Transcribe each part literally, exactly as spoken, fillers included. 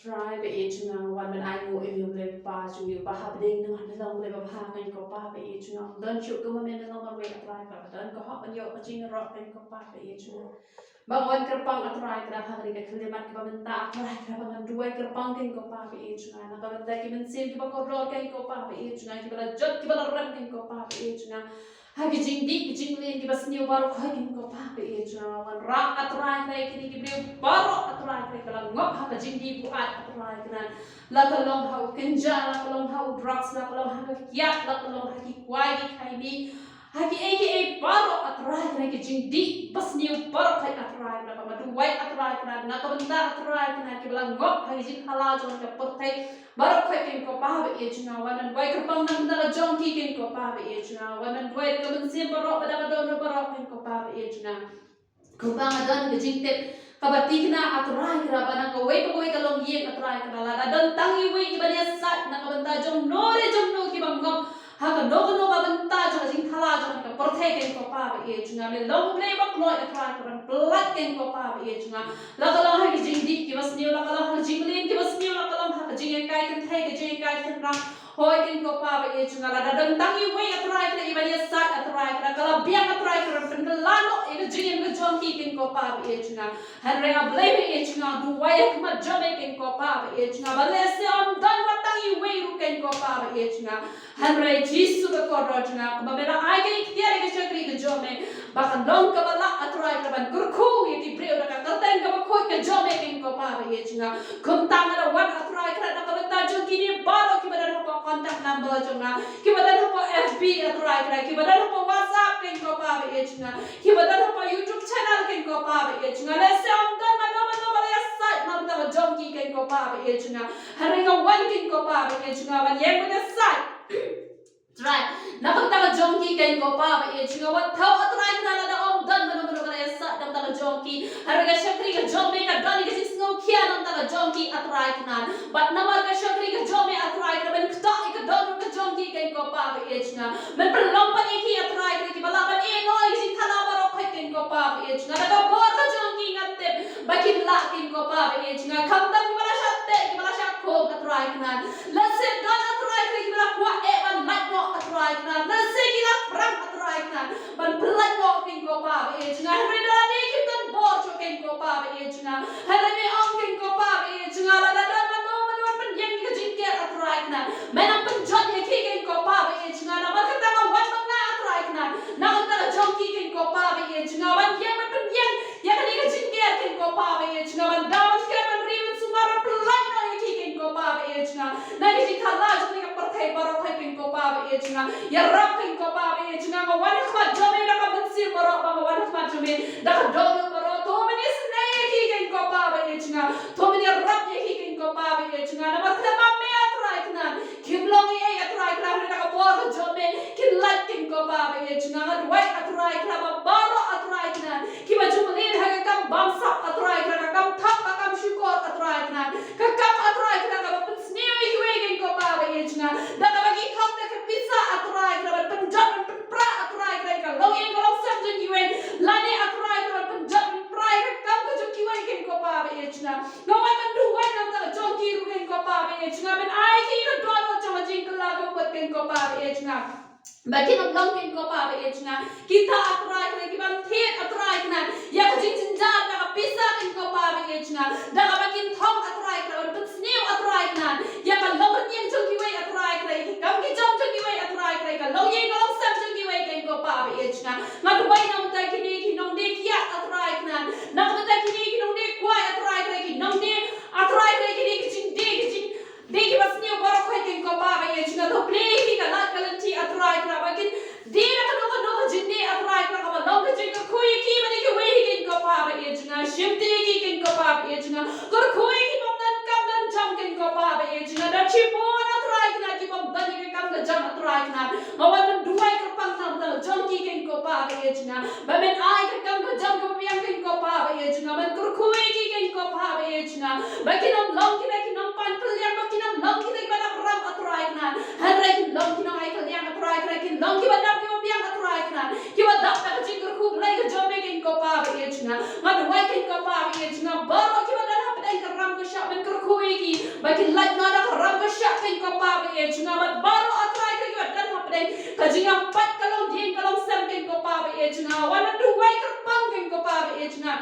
Trai ba ïeit jong nga, wan ban ai nguh ïa me U Blei Kpa jong ngi uba ha bneng, ngi long Blei ba bha kein ko Pa ba ïeit jong nga. Don shuh kum ma me, ngi long marwei A Trai Kpa, don ka hok ban ïoh ka jingïaroh kein ko Pa ba ïeit jong nga. Ba wan kyrpang A Trai Kpa ha kane ka khyllipmat kaba mynta A Trai Kpa, ba ngan duwai kyrpang kein ko Pa ba ïeit jong nga. Na ka bynta ki mynsiem kiba kordor kein ko Pa ba ïeit jong nga, kiba la jot kiba la rem kein ko Pa ba ïeit jong nga. Ha ki jingdih ki jingleh kiba sniew baroh khoit kein ko Pa ba ïeit jong nga. Wanrah A Trai Kpa ïa kine ki briew baroh A Trai Kpa kiba la ngop ha ka jingdih buaid A Trai Kpa. La ka long ha u kynja, la ka long ha u drugs, la ka long ha ka kiad, la ka long ha ki kwai ki khaimi. Ha kiei kiei baroh A Trai Kpa ki jingdih ba sniew baroh khoit A Trai Kpa, ba nga duwai A Trai Kpa na ka bynta A Trai Kpa kiba la ngop ha ki jingkhala jong ka pyrthei. Baroh khoit kein ko Pa ba ïeit jong nga, wan ban duwai kyrpang na ka bynta la jong ki kein ko Pa ba ïeit jong nga, wan ban duwai ka mynsiem baroh ba da ka dohnud baroh kein ko Pa ba ïeit jong nga. Kumba nga don ka jingtip kaba thikna A Trai Kpa, ba na kawei pa kawei ka longïing A Trai Kpa, lada don tang iwei i ban ïasaid na ka bynta jong no re jong no kiba ngop ha kano kano ka bynta jong ka jingkhala jong ka pyrthei kein ko Pa ba ïeit jong nga. Me long U Blei ba kloi A Trai Kpa, ban pyllait kein ko Pa ba ïeit jong nga. La ka long ha ki jingdih kiba sniew, la ka long ha ki jingleh kiba sniew, la ka long ha ka jingïakai kynthei, ka jingïakai shynrang. Hooid kein ko Pa ba ïeit jong nga, lada don tang iwei A Trai Kpa i ban ïasaid A Trai Kpa, ka la biang A Trai Kpa ban pynkylla noh ïa ka jingim ka jong ki kein ko Pa ba ïeit jong nga. Hynrei A Blei ba ïeit jong nga, duwai ha khmat jong me kein ko Pa ba ïeit jong nga, ba lehse ym don wat tang iwei ruh kein ko Pa ba ïeit jong nga. Hynrei Jisu ka kordor jong nga, kumba me la ai ka iktiar ïa ka shakri ka jong me, ba kan long kaba lah A Trai Kpa ban kyrkhu ïa ki briew da ka kyrteng kaba khuid ka jong me kein ko Pa ba ïeit jong nga. Kumta nga la wan A Trai Kpa na ka bynta jong kine baroh kiba don hapoh contact number jong nga, kiba don hapoh F B A Trai Kpa, kiba don hapoh WhatsApp kein ko Pa ba ïeit jong nga, kiba don hapoh YouTube channel kein ko Pa ba ïeit jong nga. Lehse ym don mano mano ba la ïasaid na ka bynta jong ki kein ko Pa ba ïeit jong nga. Hynrei nga wan kein ko Pa ba ïeit jong nga, ban ïeng ban ïasaid Trai, na ka bynta ka jong ki kein ko Pa ba ïeit jong nga, wat thaw A Trai Kpa lada ym don mano mano ba la ïasaid na ka bynta ka jong ki. Hynrei ka shakri ka jong me ka don ïa ka jingsngewkhia na ka bynta ka jong ki A Trai Kpa. Bad namar ka shakri ka jong me A Trai Kpa, ban kdew ïa ka dohnud ka jong ki kein ko Pa ba ïeit jong nga. Ban pynlong pat ïa ki A Trai Kpa kiba lah ban ïehnoh ïa ka jingkhala baroh khoit kein ko Pa ba ïeit jong nga. Da ka bor ka jong ki nga tip ba kin lah kein ko Pa ba ïeit jong nga. Khamtam kiba la shah teh, kiba la shah khum A Trai Kpa. Lehse don A Trai Kpa kiba la kwah eh ban lait noh A Trai Kpa. Lehse ki la phrang A Trai Kpa ban pynlait noh kein ko Pa ba ïeit jong nga. Hynrei da lade kim don bor shuh kein ko Pa ba ïeit jong nga. Hynrei me ong kein ko Pa ba ïeit jong nga, lada don mano mano ban pynïeng ïa ka jingker A Trai Kpa, men ym pynjot ïa ki kein ko Pa ba ïeit jong nga. Namar kata nga wan ma nga A Trai Kpa, na ka bynta ka jong ki kein ko Pa ba ïeit jong nga, ban ïeng ban pynïeng ïa kane ka jingker kein ko Pa ba ïeit jong nga, ban da ban ker ban ri ban sumar ban pynlait noh ïa ki kein ko Pa ba ïeit jong nga. Na ka jingkhala jong kane ka pyrthei baroh khoit kein ko Pa ba ïeit jong nga. Ïarap kein ko Pa ba ïeit jong nga, nga wan ha khmat jong me da ka mynsiem baroh ba nga wan ha khmat jong me da ka dohnud baroh. To men isynei ïa ki kein ko Pa ba ïeit jong nga. To men ïarap ïa ki kein ko Pa ba ïeit jong nga. Namar kata ba me A Trai Kpa, kim long ei ei A Trai Kpa, hynrei da ka bor ka jong me kin lait kein ko Pa ba ïeit jong nga. Nga duwai A Trai Kpa ba baroh A Trai Kpa kiba ju mlien ha ka kam bamsap A Trai Kpa, ka kam thap, ka kam shukor A Trai Kpa, ka kam A Trai Kpa kaba pynsniew ïa kiwei kein ko Pa ba ïeit jong nga. Da kaba ki khot da ka pisa A Trai Kpa, ban pynjot ban pynpra A Trai Kpa ïa ka longïing ka longsem jong kiwei. Lane A Trai Kpa, ban pynjot ban pynpra ïa ka kam ka jong kiwei kein ko Pa ba ïeit jong nga. Nga wan ban duwai na ka bynta ka jong ki ruh kein ko Pa ba ïeit jong nga, ban ai ki ka dohnud jong ka jingkylla kaba khuid kein ko Pa ba ïeit jong nga. Ba kin ym long kein ko Pa ba ïeit jong nga kita A Trai Kpa kiban thied A Trai Kpa ïa ka jingjynjar da ka pisa kein ko Pa ba ïeit jong nga. Da kaba kin thong A Trai Kpa, ban pynsniew A Trai Kpa ïa ka longrynïeng jong kiwei A Trai Kpa, ïa ki kam ki jam jong kiwei A Trai Kpa, ïa ka longïing ka longsem jong kiwei kein ko Pa ba ïeit jong nga. Nga duwai na ka bynta kine ki nongdie kiad A Trai Kpa, na ka bynta kine ki nongdie kwai A Trai Kpa, ki nongdie A Trai Kpa, kine ki jingdie ki jing dei kiba sniew baroh khoit kein ko Pa ba ïeit jong nga. To plie ïa ki ka lad ka lynti A Trai Kpa, ba kin die da kano kano ka jingdie A Trai Kpa kaba long ka jingkyrkhu ïa ki bad ïa kiwei hi kein ko Pa ba ïeit jong nga. Shimti ïa ki kein ko Pa ba ïeit jong nga. Kyrkhu ïa ki bym don kam don jam kein ko Pa ba ïeit jong nga. Da shibun A Trai Kpa ki bym don ïa ka kam ka jam A Trai Kpa. Nga wan ban duwai kyrpang na ka bynta la jong ki kein ko Pa ba ïeit jong nga. Ba men ai ka kam ka jam kaba biang kein ko Pa ba ïeit jong nga. Ban kyrkhu ïa ki kein ko Pa ba ïeit jong nga. Ba kin ym long kita ki nongpan kylliang, ba kin ym long kita kiba dap ram A Trai Kpa. Hynrei kin long ki nongai kylliang A Trai Kpa, kin long kiba dap kiba biang A Trai Kpa. Kiba dap da ka jingkyrkhu Blei ka jong me kein ko Pa ba ïeit jong nga. Nga duwai kein ko Pa ba ïeit jong nga, baroh kiba don hapdeng ka ram ka shah, men kyrkhu ïa ki. Ba kin lait noh da ka ram ka shah, keiñ ko Pa ba ïeit jong nga, bad baroh A Trai Kynrad kiba don hapdeng ka jingïapait ka longïing ka longsem, keiñ ko Pa ba ïeit jong nga. Wan duwai kyrpang, keiñ ko Pa ba ïeit jong nga.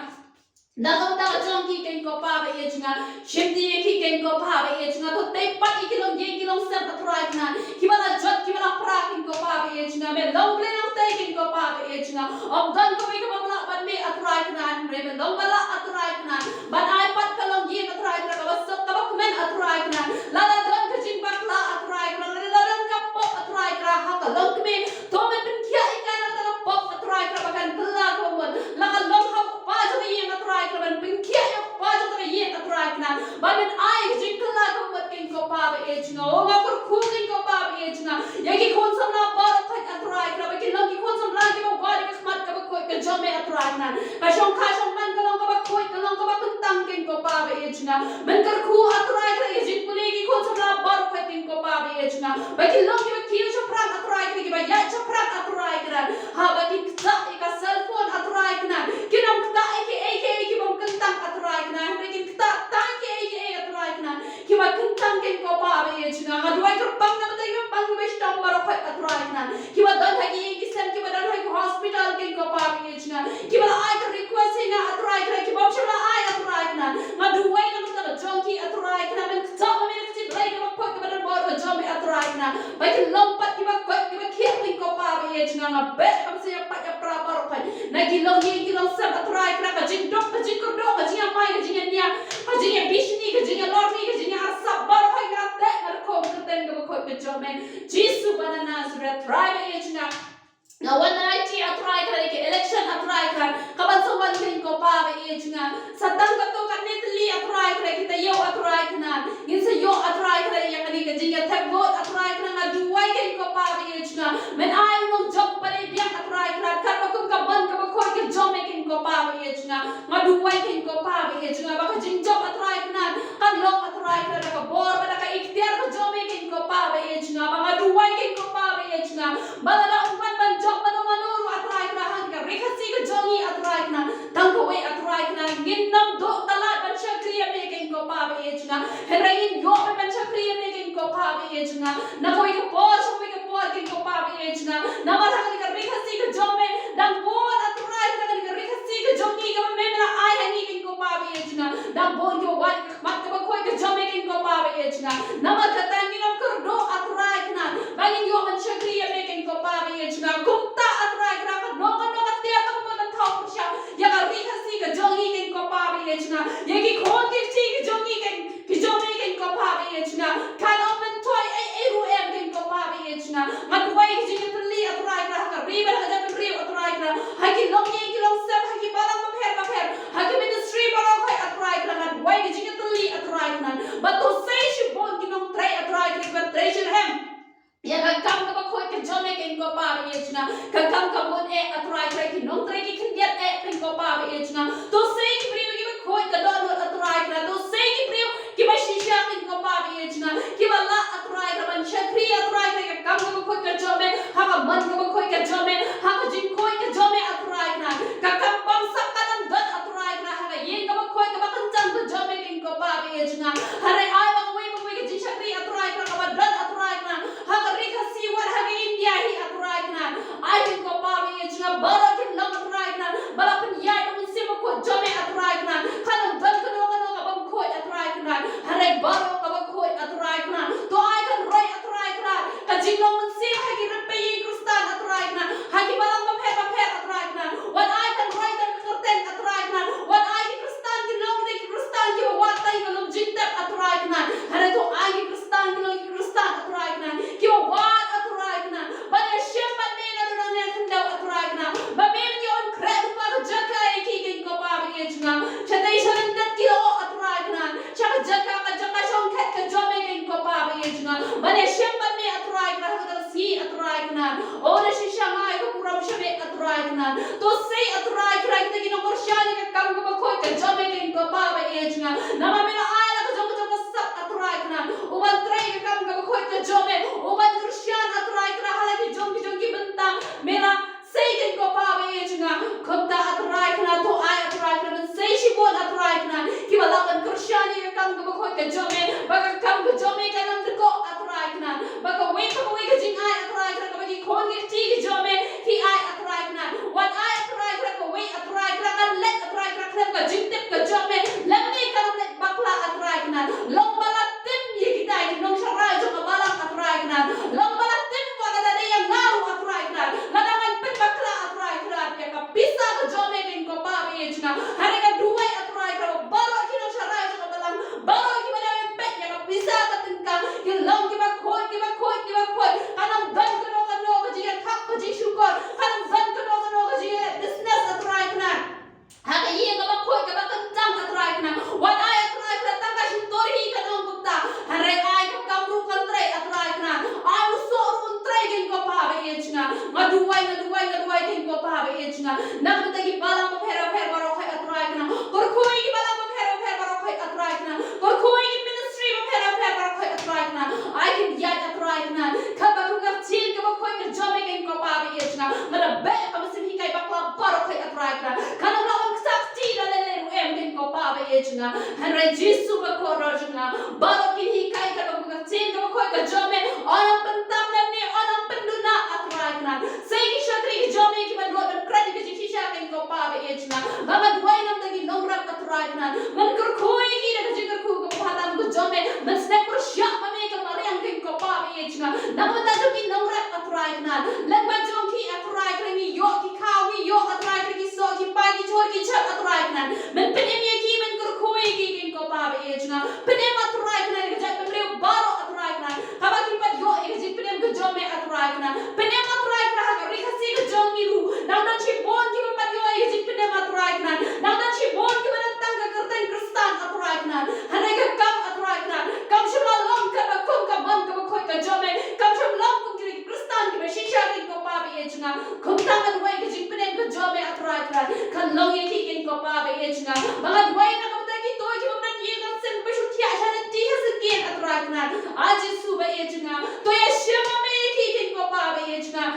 Na ka bynta ka jong ki, keiñ ko Pa ba ïeit jong nga. Shim ïa ki, keiñ ko Pa ba ïeit jong nga. To tei pat ïa ki longïing ki longsem, A Trai Kynrad, kiba la jot kiba la pra, keiñ ko Pa ba ïeit jong nga. Me long Blei nongtei, keiñ ko Pa ba ïeit jong nga. Ym don kawei kaba lah bad me, A Trai Kynrad. Hynrei me long ba lah, A Trai Kynrad, ban ai pat ka longïing, A Trai Kynrad, kaba suk kaba kmen, A Trai Kynrad. Lada don ka jingbakla, A Trai Kynrad, lada don ka pop, A Trai Kynrad, ha ka longkmie, to men pynkhiah ïa ka na ka pop, A Trai Kynrad, ba kan kylla kaba mut. La ka long ha u kpa jong ka ïing, A Trai Kynrad, ban pynkhiah ïa u kpa jong ka ïing, A Trai Kynrad, ba men ai ka jingkylla kaba mut, keiñ ko Pa ba ïeit jong nga. Oh, nga kyrkhu, keiñ ko Pa ba ïeit jong nga, ïa ki khun samla baroh khoit, A Trai Kynrad, ba kin long ki khun samla kiba wad ïa ka khmat kaba khuid ka jong me, A Trai Kynrad. Ka shongkha shongman ka long kaba khuid, ka long kaba kyntang, keiñ ko Pa ba ïeit jong nga. Men kyrkhu, A Trai Kynrad, ïa ka jingpule ki khun samla baroh khoit, keiñ ko Pa ba ïeit jong nga, ba kin long kiba kiew shaphrang, A Trai Kynrad, kiba ïaid shaphrang, A Trai Kynrad. Haba kin ktah ïa ka cellphone, A Trai Kynrad, kin ym ktah ïa kiei kiei kibym kyntang, A Trai Kynrad. Hynrei kin ktah tang kiei kiei, A Trai Kynrad, kiba kyntang, keiñ ko Pa ba ïeit jong nga. Nga duwai kyrpang na ka bynta ki bapang ki bashitom baroh khoit, A Trai Kynrad, kiba don ha ki ïing ki sem, kiba don ha ki hospital, keiñ ko Pa ba ïeit jong nga, kiba la ai ka request ïa nga, A Trai Kynrad, kibym shym la ai, A Trai Kynrad. Nga duwai na ka bynta ka jong ki, A Trai Kynrad, men ktah ma me na ka jingtrei kaba khuid kaba donbor ka jong me, A Trai Kynrad, ba kin long pat kiba koit kiba khiah, keiñ ko Pa ba ïeit jong nga. Nga beh ba men sa ïapait ïapra baroh khoit na ki longïing ki longsem, A Trai Kynrad. Ka jingduk, ka jingkyrduh, ka jingïamai, ka jingïania, ka jingïabishni, ka jingïalorni, ka jingïaarsap baroh khoit, nga teh nga dkhot ha ka kyrteng kaba khuid ka jong me, Jisu ba na Nasareth, Trai ba ïeit jong nga. Nga wan aiti, A Trai Kynrad, ïa ka election, A Trai Kynrad, kaban sa wan, keiñ ko Pa ba ïeit jong nga. Sa tang katto katne tylli, A Trai Kynrad, ki taïew, A Trai Kynrad, ngin sa ïoh, A Trai Kynrad, ïa kane ka jingïathep vote, A Trai Kynrad. Nga duwai, keiñ ko Pa ba ïeit jong nga, men ai u nongjop ba dei biang, A Trai Kynrad, katba kum ka mon kaba khuid ka jong me, keiñ ko Pa ba ïeit jong nga. Nga duwai, keiñ ko Pa ba ïeit jong nga, ba ka jingjop, A Trai Kynrad, kan long, A Trai Kynrad, da ka bor bad da ka iktiar ka jong me, keiñ ko Pa ba ïeit jong nga. Ba nga duwai, keiñ ko Pa ba ïeit jong nga, ba lada ym wan ban jop mano mano ruh, A Trai Kynrad, ha ka Ri Khasi ka jong ngi, A Trai Kynrad, tang kawei, A Trai Kynrad, ngin ym duh ka lad ban shakri ïa me, keiñ ko Pa ba ïeit jong nga. Hynrei ngin ïoh ban shakri ïa me, keiñ ko Pa ba ïeit jong nga, na kawei ka por sha kawei ka por, keiñ ko Pa ba ïeit jong nga. Namar ha kane ka Ri Khasi ka jong me, dang bun, A Trai Kynrad, ha kane ka Ri Khasi ka jong ngi kaba me la ai ha ngi, keiñ ko Pa ba ïeit jong nga, dang bun kiba wad ïa ka khmat kaba khuid ka jong me, keiñ ko Pa ba ïeit jong nga. Namar kata ngin ym kyrduh, A Trai Kynrad, ba ngin ïoh ban shakri ïa me, keiñ ko Pa ba ïeit jong nga. Kumta, A Trai Kynrad, kano kano ka tiar kaba mut ban thaw pyrshah ïa ka Ri Khasi ka jong ngi, keiñ ko Pa ba ïeit jong nga, ïa ki khun ki kti ki jong ngi, keiñ, ki jong me, keiñ ko Pa ba ïeit jong nga, kan ym myntoi ei ei ruh em, keiñ ko Pa ba ïeit jong nga. Nga duwai ka jingïatylli, A Trai Kynrad, ha ka ri bad ha ka jaitbynriew, A Trai Kynrad, ha ki longïing ki longsem, ha ki balang bapher bapher, ha ki ministry baroh khoit, A Trai Kynrad. Nga duwai ka jingïatylli, A Trai Kynrad, ba to sei shibun ki nongtrei, A Trai Kynrad, kiba trei shitrhem ïa ka kam kaba khuid ka jong me, keiñ ko Pa ba ïeit jong nga. Ka kam ka bun eh, A Trai Kynrad, ki nongtrei ki khyndiat eh, keiñ ko Pa ba ïeit jong nga. To sei ki briew kiba khuid ka dohnud, A Trai Kynrad. To sei ki briew kiba shisha, keiñ ko Pa ba ïeit jong nga, kiba lah, A Trai Kynrad, ban shakri, A Trai Kynrad, ka kam kaba khuid ka jong me, ha ka mon kaba khuid ka jong me, ha ka jingkhuid ka jong me, A Trai Kynrad. Ka kam bamsap kan ym don, A Trai Kynrad, ha ka ïing kaba khuid kaba kyntang ka jong me, keiñ ko Pa ba ïeit jong nga. Hynrei ai ba kawei ba kawei ka jingshakri, A Trai Kynrad, kaba don, A Trai Kynrad, ha ka Ri Khasi wat ha ka India hi, A Trai Kynrad. Ai, keiñ ko Pa ba ïeit jong nga, baroh kin long, A Trai Kynrad, ba la pynïaid da u Mynsiem Bakhuid jong me, A Trai Kynrad. Kan ym don kano kano kabym khuid, A Trai Kynrad, hynrei baroh kaba khuid, A Trai Kynrad. To ai kan roi, A Trai Kynrad, ka jinglong mynsiem ha ki rympei ïing Khristan, A Trai Kynrad, ha ki balang bapher bapher, A Trai Kynrad. Wat ai kan roi tang ka kyrteng, A Trai Kynrad. Wat ai ki Khristan kin long kita ki Khristan kiba wad tang ïa ka lum jingtep, A Trai Kynrad. Hynrei to ai ki Khristan kin long ki Khristan, A Trai Kynrad, kiba wad, A Trai Kynrad, ban ïashem bad me naduh nangne khyndew, A Trai Kynrad, ba me men ïoh ban khreh lypa ka jaka ïa ki, keiñ ko Pa ba ïeit jong nga. Shatei sha lyndet ki la ïoh, A Trai Kynrad, sha ka jaka, ka jaka shongkhet ka jong me, keiñ ko Pa ba ïeit jong nga, ban ïashem bad me, A Trai Kynrad, ha kata ka sngi, A Trai Kynrad. Oh, da shisha nga ai ka burom sha me, A Trai Kynrad. To sei, A Trai Kynrad, kita ki nongkyrshan ïa ka kam kaba khuid ka jong me, keiñ ko Pa ba ïeit jong nga. Namar me la ai la ka jong ka jong ka sap, A Trai Kynrad, u ban trei ïa ka kam kaba khuid ka jong me, u ban kyrshan, A Trai Kynrad, ha la ki jong ki jong ki bynta. Me la sei, keiñ ko Pa ba ïeit jong nga. Kumta, A Trai Kynrad, to ai, A Trai Kynrad, ban sei shibun, A Trai Kynrad, kiba lah ban kyrshan ïa ka kam kaba khuid ka jong me, ba ka Trai Kynrad. Kan ym lah ban ktah kti la lei lei ruh em, keiñ ko pa ba ïeit jong nga. Hynrei Jisu ba kordor jong nga, baroh kin hikai katba ka ktien kaba koit ka jong me. Ym pyntam lem ne ym pynduna, A Trai Kynrad. Sei ki shakri ki jong me kiba nud ban kren ïa ka jingshisha, keiñ ko pa ba ïeit jong nga, ba nga duwai namar ki nongrep, A Trai Kynrad. Men kyrkhu ïa ki da ka jingkyrkhu kaba bha tam ka jong me. Men sngewpyrshah ma me ka mariang, keiñ ko pa ba ïeit jong nga, na ka bynta jong ki nongrep, A Trai Kynrad. Lem bad jong ki, A Trai Kynrad, ngi ïoh ki khaw, ngi ïoh, A Trai Kynrad, ki soh ki pai, ki jhur ki jhep, A Trai Kynrad. Men pynim ïa ki, men kyrkhu ïa ki, keiñ ko pa ba ïeit jong nga. Pynim, A Trai Kynrad, ïa ka jaitbynriew baroh, A Trai Kynrad, kaba kim pat ïoh ïa ka jingpynim ka jong me, A Trai Kynrad. Pynim, A Trai Kynrad, ha ka ri Khasi ka jong ngi ruh, dang don shibun kiba pat ïoh ïa ka jingpynim, A Trai Kynrad. Dang don shibun kiba don tang ka kyrteng Khristan, A Trai Kynrad. Hynrei ka kam, A Trai Kynrad, kam shym la long katba kum ka mon kaba koit ka jong me. Kam shym long kum ki Khristan kiba shisha, keiñ ko pa ba ïeit jong nga. Kumta nga duwai ka jingpynim ka jong me, A Trai Kynrad, kan long ïa ki, keiñ ko pa ba ïeit jong nga. Ba nga duwai na ka bynta kito kiba ym don ïing don sem, ba shu thiah sha lynti ha syngkien, A Trai Kynrad. A Jisu ba ïeit jong nga, to ïashem ma me ïa ki, keiñ ko pa ba ïeit jong nga.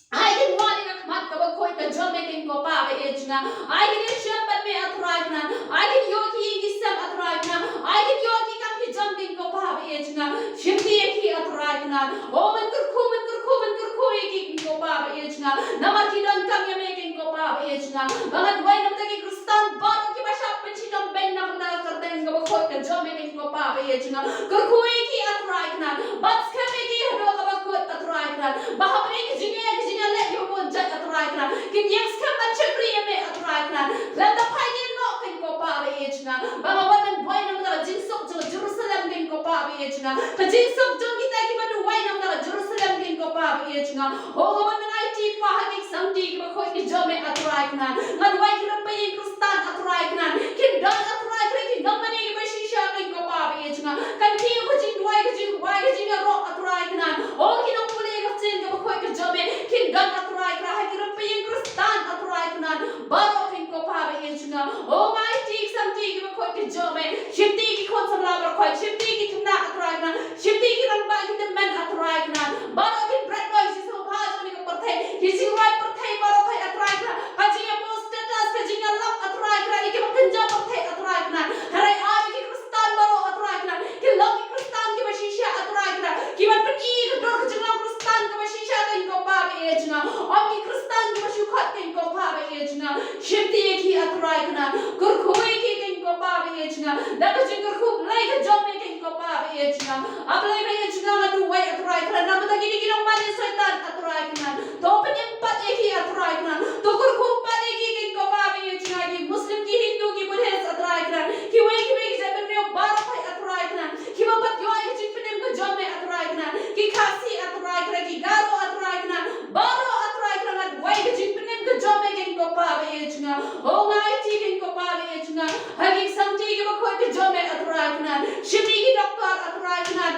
Ai kin wad ïa ka khmat kaba koit ka jong me, keiñ ko pa ba ïeit jong nga. Ai kin ïashem bad me, A Trai Kynrad. Ai kin ïoh ki ïing ki sem, A Trai Kynrad. Ai kin ïoh ki kam ki jam, keiñ ko pa ba ïeit jong nga. Shim ïa ki, A Trai Kynrad. O, men kyrkhu, men kyrkhu, men kyrkhu ïa ki, keiñ ko pa ba ïeit jong nga. Namar ki donkam ïa me, keiñ ko pa ba ïeit jong nga. Ba nga duwai namar ki Khristan baroh kiba shah pynshitom beiñ na ka bynta ka kyrteng kaba koit ka jong me, keiñ ko pa ba ïeit jong nga. Kyrkhu ïa ki, A Trai Kynrad. Bat skhem ïa ki haduh kaba kut, A Trai Kynrad. Ba hapdeng ki jingeh ki jingeh leh kiba bun jait, A Trai Kynrad, kin ïeng skhem ban shakri ïa me, A Trai Kynrad. Lada phai ïa no, keiñ ko pa ba ïeit jong nga, ba nga wan ban duwai namar ka jingsuk jong Jerusalem, keiñ ko pa ba ïeit jong nga. Ka jingsuk jong kita kiba duwai namar ka Jerusalem, keiñ ko pa ba ïeit jong nga. O, nga wan ban aiti pa ha ki ksangti kiba koit ki jong me, A Trai Kynrad. Nga duwai ki rympei ïing Khristan, A Trai Kynrad, kin don, A Trai Kynrad, ki nongmane kiba shisha, keiñ ko pa ba ïeit jong nga. Kan ki ïoh ka jingduwai, ka jingduwai, ka jingïaroh, A Trai Kynrad. O, ki nongpule ka ktien kaba koit ka jong me kin don, A Trai Kynrad, ha ki rympei ïing Khristan, A Trai Kynrad. Baroh, keiñ ko pa ba ïeit jong nga. O, nga aiti ki ksangti kiba koit ka jong me. Shim ïa ki khun samla baroh khoit, shim ïa ki khynnah, A Trai Kynrad. Shim ïa ki rangbah ki tymmen, A Trai Kynrad. Baroh kin bret noh ïa ka jingsngewbha jong kane ka pyrthei, ki jingrwai pyrthei baroh khoit, A Trai Kynrad. Ka jingïapost status, ka jingïalam, A Trai Kynrad, ïa kiba kynja pyrthei, A Trai Kynrad. Hynrei ai ba ki Khristan baroh, A Trai Kynrad, kin long ki Khristan kiba shisha, A Trai Kynrad, kiban pyni ïa ka dur ka jinglong Khristan kaba shisha, keiñ ko pa ba ïeit jong nga. Ym ki Khristan kiba shu khot, keiñ ko pa ba ïeit jong nga. Shim ïa ki, A Trai Kynrad. Kyrkhu ïa ki, keiñ ko pa ba ïeit jong nga, da ka jingkyrkhu Blei ka jong me, keiñ ko pa ba ïeit jong nga. A Blei ba ïeit jong nga, nga duwai, A Trai Kynrad, namar kine ki nongmane Soitan, A Trai Kynrad. To pynim pat ïa ki, A Trai Kynrad. To kyrkhu pat ïa ki, keiñ ko pa ba ïeit jong nga. Ki Muslim, ki Hindu, ki Buddhist, A Trai Kynrad. Kiwei kiwei ki jaitbynriew baroh khoit, A Trai Kynrad, kiba pat ïoh ïa ka jingpynim ka jong me, A Trai Kynrad. Ki Khasi, A Trai Kynrad, ki Garo, A Trai Kynrad. Baroh, A Trai Kynrad, nga duwai ka jingpynim ka jong me, keiñ ko pa ba ïeit jong nga. O, nga aiti, keiñ ko pa ba ïeit jong nga, ha ki ksangti kiba koit ka jong me, A Trai Kynrad. Shim ïa ki doktor, A Trai Kynrad.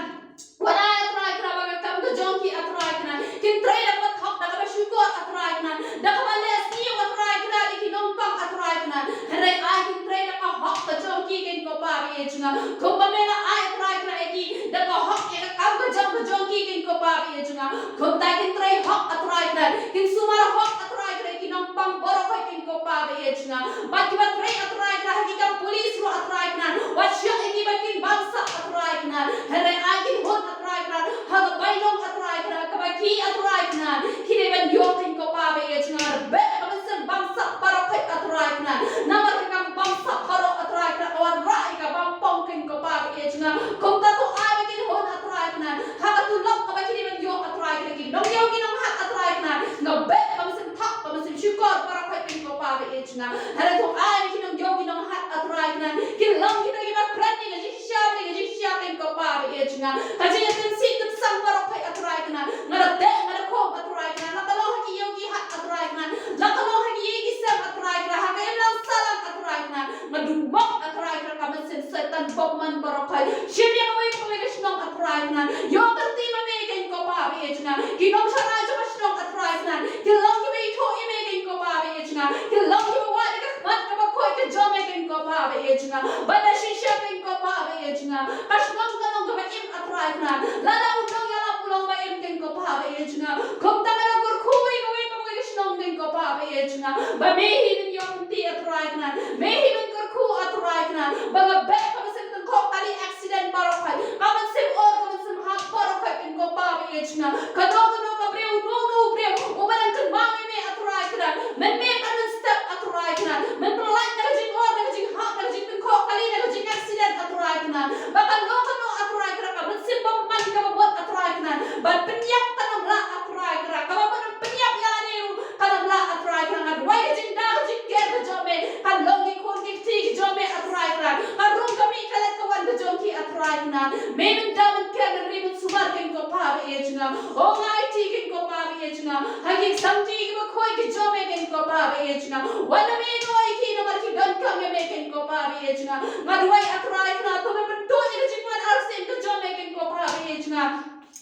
Wat ai, A Trai Kynrad, ba ka kam ka jong ki, A Trai Kynrad, kin trei da kaba thok, da kaba shukor, A Trai Kynrad, da kaba leh sniew, A Trai Kynrad, ïa ki nongpang, A Trai Kynrad. Hynrei ai kin trei da ka hok ka jong ki, keiñ ko pa ba ïeit jong nga. Kumba me la ai, A Trai Kynrad, ïa ki da ka hok ïa ka kam ka jong ka jong ki, keiñ ko pa ba ïeit jong nga. Kumta kin trei hok, A Trai Kynrad, kin sumar hok, A Trai Kynrad, ïa ki nongpang baroh khoit, keiñ ko pa ba ïeit jong nga. Bad kiba trei, A Trai Kynrad, ha ki kam police ruh, A Trai Kynrad, wat shoh ïa ki ba kin bamsap, A Trai Kynrad. Hynrei ai kin hun, A Trai Kynrad, ha ka bainong, A Trai Kynrad, kaba ki, A Trai Kynrad, ki dei ban ïoh, keiñ ko pa ba ïeit jong nga. Beh ka mynsiem bamsap baroh khoit, A Trai Kynrad. Namar ka kam bamsap baroh, A Trai Kynrad, ka wanrah ïa ka bam pong, keiñ ko pa ba ïeit jong nga. Kumta to ai ba kin hun, A Trai Kynrad, ha ka tulop kaba ki dei ban ïoh, A Trai Kynrad, ki nongïoh ki nonghat, A Trai Kynrad. Nga beh ka mynsiem thok, ka mynsiem shukor baroh khoit, keiñ ko pa ba ïeit jong nga. Hynrei to ai ba ki nongïoh ki nonghat, A Trai Kynrad, kin long kita kiba kren ïa ka jingshisha, ïa ka jingshisha, keiñ ko pa ba ïeit jong nga. Ka jingïatynsih tynsang baroh khoit, A Trai Kynrad, nga da teh, nga da khum, A Trai Kynrad, la ka long ha ki ïew ki hat, A Trai Kynrad, la ka long ha ki ïing ki sem, A Trai Kynrad, ha ka imlang sahlang, A Trai Kynrad. Nga duwai, A Trai Kynrad, ka mynsiem Soitan bymman baroh khoit. Shim ïa kawei pa kawei ka shnong, A Trai Kynrad. Ïoh kyrti ma me, keiñ ko pa ba ïeit jong nga. Ki nongshakri jong ka shnong, A Trai Kynrad, kin long kiba ithuh ïa me, keiñ ko pa ba ïeit jong nga. Kin long kiba wad ïa ka khmat kaba koit ka jong me, keiñ ko pa ba ïeit jong nga. Bad da shisha, keiñ ko pa ba ïeit jong nga, ka shnong kan long kaba im, A Trai Kynrad. Lada u nongïalam u long ba im, keiñ ko pa ba ïeit jong nga. Kumta nga da kyrkhu ïa kawei pa kawei ka shnong, keiñ ko pa ba ïeit jong nga. Ba me hi ban ïoh lynti, A Trai Kynrad. Me hi ban kyrkhu, A Trai Kynrad. Ba nga beh ka mynsiem tyngkhong kali, accident baroh khoit, ka mynsiem or, ka mynsiem hap baroh khoit, Kynrad ko Pa ba ïeit jong nga. Kano kano ka briew, uno uno u briew uba dang kynmaw ïa me, A Trai Kynrad, mynmiet bad mynstep, A Trai Kynrad, men pynlait na ka jingor, na ka jinghap, na ka jingtyngkhong kali, na ka jingaccident, A Trai Kynrad. Ba kano kano, A Trai Kynrad, ka mynsiem bymman kaba mut, A Trai Kynrad, ban pynïap kan ym lah, A Trai Kynrad. Kaba mut ban pynïap ïa lade ruh kan ym lah, A Trai Kynrad. Nga duwai ka jingda ka jingker ka jong me kan long ki khun ki kti ki jong me, A Trai Kynrad. Ka rung ka mih ka leit ka wan ka jong ki, A Trai Kynrad, me mynta men ker, men ri, men sumar, Kynrad ko Pa ba ïeit jong nga. O nga aiti, Kynrad ko Pa ba ïeit jong nga, ha ki samti kiba khuid ki jong me, Kynrad ko Pa ba ïeit jong nga. Wan na me, ïa ki namar ki donkam ïa me, Kynrad ko Pa ba ïeit jong nga. Nga duwai, A Trai Kynrad, to men pynduh ïa ka jingwan arsien ka jong me, Kynrad ko Pa ba ïeit jong nga.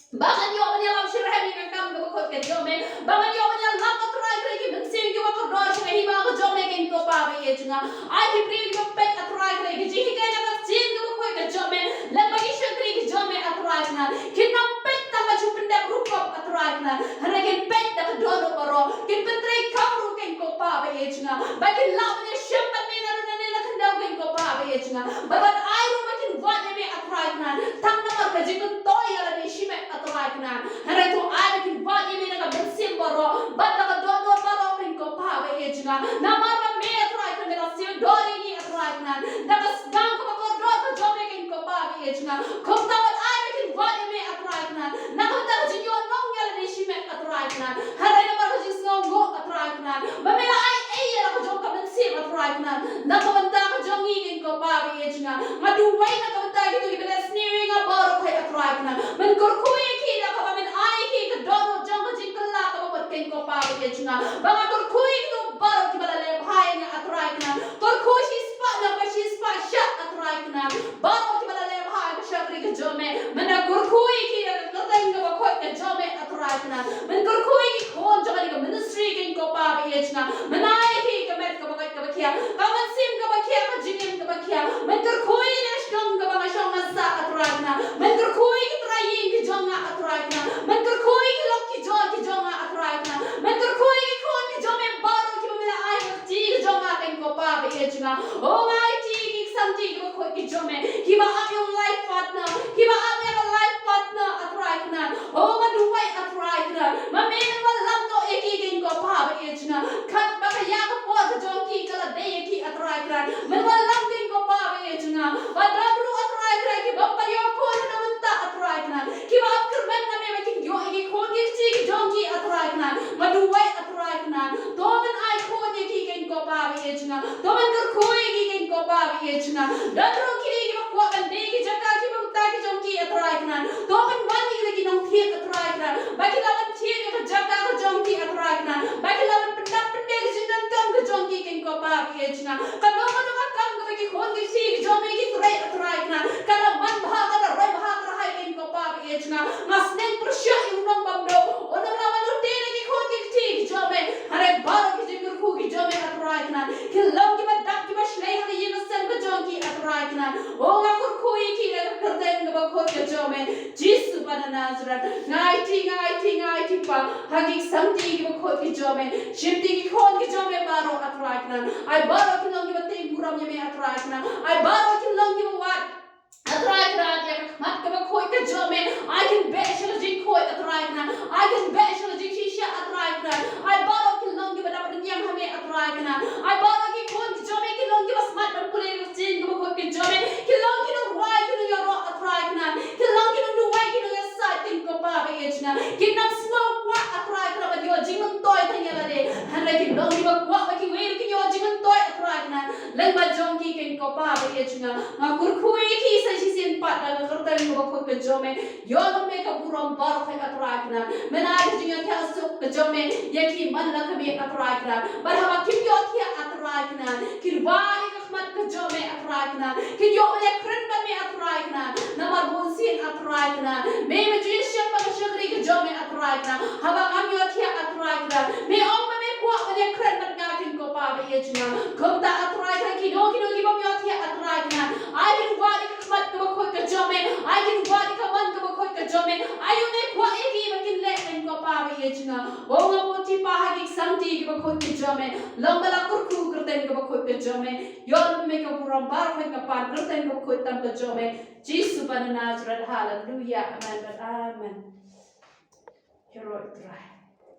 Ba ngan ïoh ban ïalam shitrhem ïa ka kam kaba khuid ka jong me. Ba ngan ïoh ban ïalam, A Trai Kynrad, ki mynsiem kiba kordor sha ka hima ka jong me, Kynrad ko Pa ba ïeit jong nga. Ai ki briew kiba peit, A Trai Kynrad, ki jinghikai na ka ktien kaba khuid ka jong me, lem bad ki shakri ki jong me, A Trai Kynrad, kin ym peit tang ban shu pyndep rukom, A Trai Kynrad, hynrei kin peit da ka dohnud baroh, kin pyntreikam ruh, Kynrad ko Pa ba ïeit jong nga, ba kin lah ban ïashem bad me naduh nangne na khyndew, Kynrad ko Pa ba ïeit jong nga. Bad ban ai ruh ba kin wad ïa me, A Trai Kynrad, tang namar ka jingmyntoi ïa lade shimet, A Trai Kynrad. Hynrei to ai ba kin wad ïa me na ka mynsiem baroh bad na ka dohnud baroh, Kynrad ko Pa ba ïeit jong nga. Namar ba me, A Trai Kynrad, me la siew dor ïa ngi, A Trai Kynrad, da ka sdang kaba kordor ka jong me, Kynrad ko Pa ba ïeit jong nga. Kumta wat ai ba kin wad ïa me, A Trai Kynrad, na ka bynta ka jingïohnong ïa lade shimet, A Trai Kynrad. Hynrei namar ka jingsngewnguh, A Trai Kynrad, ba me la ai ei ïa la ka jong ka mynsiem, A Trai Kynrad, na ka bynta ka jong ngi, Kynrad ko Pa ba ïeit jong nga. Nga duwai na ka bynta kito kiba leh sniew ïa nga baroh khoit, A Trai Kynrad. Men kyrkhu ïa ki da kaba men ai ïa ki ka dohnud jong ka jingkylla kaba mut, Kynrad ko Pa ba ïeit jong nga. Ba nga kyrkhu ïa kito baroh kiba la leh bha ïa nga, A Trai Kynrad. Kyrkhu shispah na ba shispah shah, A Trai Kynrad. Baroh kiba la leh bha ïa ka shakri ka jong me, men da kyrkhu ïa ki da ka kyrteng kaba khuid ka jong me, A Trai Kynrad. Men kyrkhu ïa ki khun jong kane ka ministry, Kynrad ko Pa ba ïeit jong nga. Men ai ïa ki ka met kaba koit kaba khiah, ka mynsiem kaba khiah, ka jingim kaba khiah. Men kyrkhu ïa ka shnong kaba nga shong nga sah, A Trai Kynrad. Men kyrkhu ïa ki trai ïing ki jong nga, A Trai Kynrad. Men kyrkhu ïa ki lok ki jor ki jong nga, A Trai Kynrad. Men kyrkhu ïa ki khun ki jong me baroh kiba me la ai ha ka kti ka jong nga, Kynrad ko Pa ba ïeit jong nga. O nga aiti ïa ki samti kiba khuid ki jong me, kiba ap ïa u life partner, kiba ap ïa ka life partner, A Trai Kynrad. O nga duwai, A Trai Kynrad, ba me men wallam noh ïa ki, Kynrad ko Pa ba ïeit jong nga. Katba ka ïa ka por ka jong ki ka la dei ïa ki, A Trai Kynrad, men wallam, Kynrad ko Pa ba ïeit jong nga. Ba don ruh, A Trai Kynrad, kiba ym pat ïoh khun na mynta, A Trai Kynrad, kiba ap kyrmen na me ba kin ïoh ïa ki khun ki kti ki jong ki, A Trai Kynrad. Nga duwai, A Trai Kynrad, to men ai khun ïa ki, Kynrad ko Pa ba ïeit jong nga. To men kyrkhu ïa ki, Kynrad ko Pa ba ïeit jong nga. Don ruh kine kiba kwah ban die ki jaka kiba mynta ki jong ki, A Trai Kynrad, to men wan ïa ki da ki nongthied, A Trai Kynrad, ba ki lah ban thied ïa ka jaka ka jong ki, A Trai Kynrad, ba ki lah ban pyndap pyndem ka jingdonkam ka jong ki, Kynrad ko Pa ba ïeit jong nga. Kano kano ka kam kaba ki khun ki kti ki jong me ki trei, A Trai Kynrad, ka la man bha, ka la roi bha, ka la rhai, Kynrad ko Pa ba ïeit jong nga. Nga sneng pyrshah ïa u nongbamduk un ym lah ban lute na ki khun ki kti ki jong me. Hynrei baroh ki jingkyrkhu ki jong me, A Trai Kynrad, ki long kiba dap kiba shlei ha ka ïing ka sem ka jong ki, A Trai Kynrad. O nga kyrkhu ïa ki da ka kyrteng kaba khuid ka jong me, Jisu ba na Nasareth. Nga aiti, nga aiti, nga aiti, Pa, ha ki samti kiba khuid ki jong me, shimti ki khun ki jong me baroh, A Trai Kynrad. Ai baroh kin long kiba tieng burom ïa me, A Trai Kynrad. Ai baroh kin long kiba wad, A Trai Kynrad, ïa ka khmat kaba khuid ka jong me. Ai kin beh sha ka jingkhuid, A Trai Kynrad. Ai kin beh sha ka jingshisha, A Trai Kynrad. Ai baroh kin long kiba dap rynïeng ha me, A Trai Kynrad. Ai baroh ki khun ki jong me kin long kiba smat ban pule ïa ka ktien kaba khuid ka jong me. Kin long ki nongrwai, ki nongïaroh, A Trai Kynrad. Kin long ki nongduwai, ki nongïasaid, Kynrad ko Pa ba ïeit jong nga. Kin ym sngewkwah, A Trai Kynrad, ban ïoh jingmyntoi tang ïa lade. Hynrei kin long kiba kwah ba kiwei ruh kin ïoh jingmyntoi, A Trai Kynrad, lyngba jong ki, Kynrad ko Pa ba ïeit jong nga. Nga kyrkhu ïa ki sa shisien pat da ka kyrteng kaba khuid ka jong me. Ïoh lam me ka burom baroh, A Trai Kynrad. Men ai ka jingïathiah suk ka jong me ïa ki man la ka miet, A Trai Kynrad. Bad haba kim ïohthiah, A Trai Kynrad, kin wad ïa ka khmat ka jong me, A Trai Kynrad. Kin ïoh ban ïakren bad me, A Trai Kynrad. Namar bunsien, A Trai Kynrad, me me ju ïashem bad ka shakri ka jong me, A Trai Kynrad. Haba ngam ïohthiah, A Trai Kynrad, me ong ba me kwah ban ïakren bad nga, Kynrad ko Pa ba ïeit jong nga. Kumta, A Trai Kynrad, kino kino ki bym ïohthiah, A Trai Kynrad, ai kin wad ïa ka khmat kaba khuid ka jong me. Ai kin wad ïa ka mon kaba khuid ka jong me. Ai ïa me kwah ïa ki ba kin leh, Kynrad ko Pa ba ïeit jong nga, u nga bud tipah ha ki samti kiba khuid ki jong me. Long ba la kyrkhu kyrteng kaba khuid ka jong me. Ïoh me ka burom baroh ka pan kyrteng kaba khuid tam ka jong me. Jisu ba na Nazareth. Haleluya. Amen bad amen. Herod Trai.